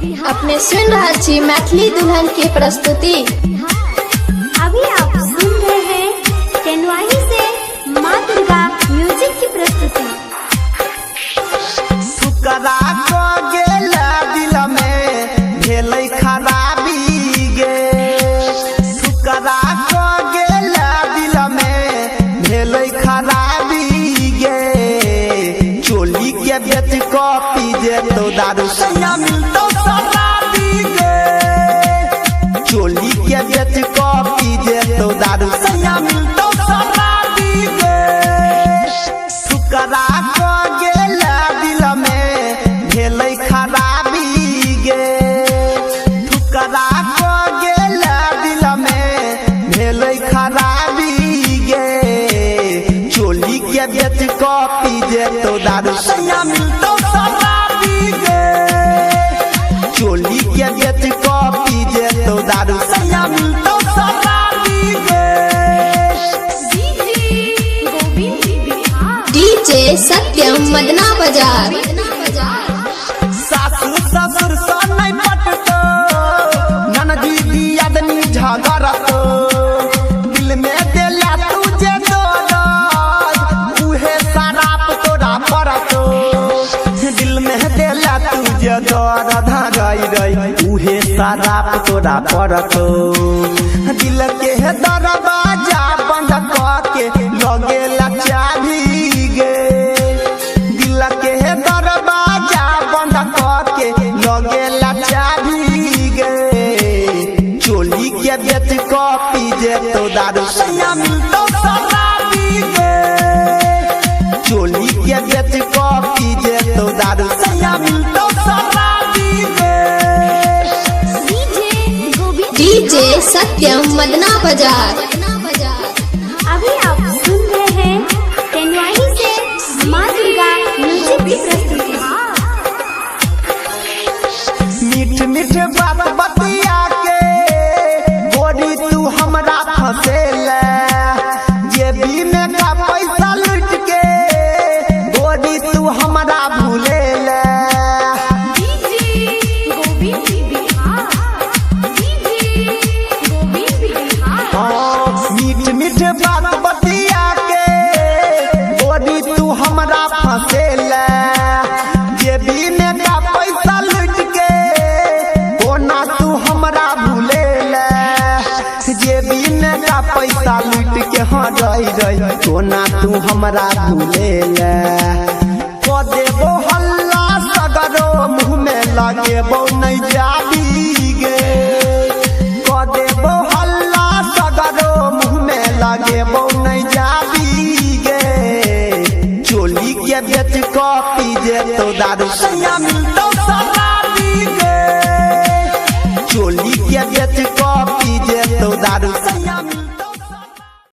अपने सुन रहल छी मैथिली दुल्हन के प्रस्तुति। अभी आप सुन रहे हैं तेनवाही से माँ दुर्गा म्यूजिक की प्रस्तुति। ठुकरा क गेला दिल में भेलै खराबी गे। ठुकरा क गेला दिल में भेलै खराबी गे। चोली के बेच क पी जेतौ दारू सैया मिलतौ शराबी गे। चोली के बेच क पी जेतौ दारू सैया मिलतौ शराबी गे। ठुकरा क गेला दिल में भेलै खराबी गे। ठुकरा क गेला दिल में भेलै खराबी गे। चोली के बेच क पी जेतौ दारू सैया मिलतौ शराबी गे। चोली के बेच क पी जेतौ दारू सैया मिलतौ शराबी गे। डीजे सत्यम मदना बाजार। सासु ससुर सँ नहि पटतो, ननदी दियादनी झगड़तो। दिल में देला तू जे दर्द, उहे शराप तोरा पड़तो। दिल में देला तू जे दर्द गई उहे शराप तोरा पड़तो। दिल के दरवाजा बंद क के लगेला चाबी गे। दिल के दरवाजा बंद क के लगेला चाबी गे। चोली के बेच क पी जेतौ दारू सैया मिलतौ शराबी गे। चोली के बेच क पी जेतौ दारू सैया मिलतौ शराबी गे। डीजे सत्यम मदना बाजार। अभी आप सुन रहे हैं तेनवाही से माँ दुर्गा म्यूजिक की प्रस्तुति। मीठ मीठ बात बतिया के गोरी तू हमरा फसेला। जेबी में का पैसा लूट के गोरी तू हमरा भूलेला। मीठ मीठ बात बतिया के गोरी तू हमरा फसेला। जेबी में का पैसा लूट के कोना तू हमरा भूलेला। जेबी में का पैसा लूट के हाँ रही रही कोना तू हमरा भूलेला। क देबो हल्ला सगरो मुँह में लगेबो नहीं जाबी गे। क देबो हल्ला सगरो मुँह में लगेबो नहीं जाबी गे। चोली के बेच क पी जेतौ दारू सैया मिलतौ शराबी।